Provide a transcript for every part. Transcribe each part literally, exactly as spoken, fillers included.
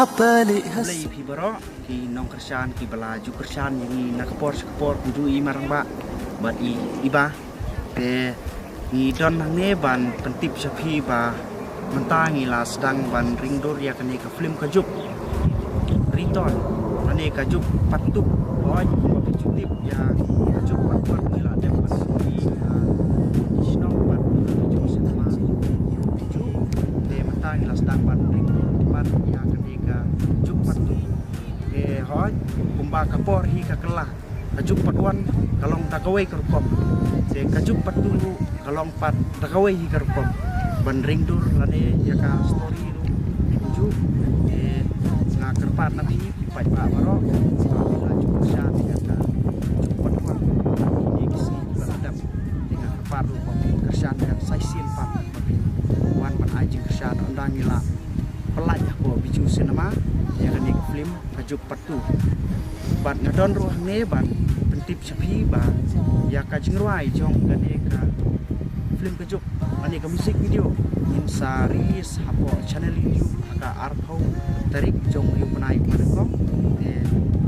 Khublei ïa phi baroh ki nongkyrshan kiba la ju kyrshan ïa ngi na ka por sha ka por, kumjuh i Marangbah bad i, i Bah. Te ngi don hangne ban pyntip sha phi ba mynta ngi la sdang ban ring dur ïa kane ka film Ka Juk Return lane Ka Juk Part two. Hooid, kumba phi ju tip ïa Ka Juk Part one ngi la dep ban sdang ïa ka shnong bad ka jong cinema. Te mynta ngi la sdang ban ring dur pat ïa kane Ka Juk Part two. Te hooid, kumba ka por hi ka kylla, Ka Juk Part one ka long da kawei ka rukom, te Ka Juk Part two ruh ka long pat da kawei hi ka rukom. Ban ring dur lane ïa ka story ruh kumjuh. Te nga kyrpad na phi, phi paidbah baroh, ba phin la ju kyrshan ïa Ka Juk Part one. Kine ki sngi kiba la dep, te nga kyrpad ruh ba phin kyrshan ïa ka sa shisien pat, ba phin wan ban ai jingkyrshan. Ynda ngi la pyllait hapoh Bijou Cinema ïa kane ka film Ka Juk Part two. Bad nga don ruh hangne ban pyntip sha phi ba ïa ka jingrwai jong kane ka film Ka Juk lane ka music video ngin sa release hapoh channel YouTube ha ka arphew tarik jong u bnai ba nyngkong. Te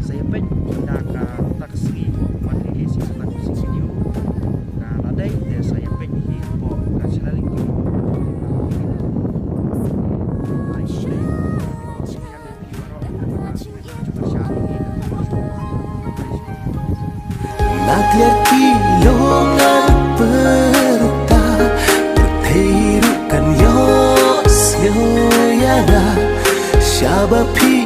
sa ïa peit ynda kata ka sngi ban release ïa kata ka music video. Ka la dei te sa ïa peit hi hapoh ka channel YouTube. Na kliar ki long ar pyrta, pyrthei ruh kan ïohsngew ïa nga. Shaba phi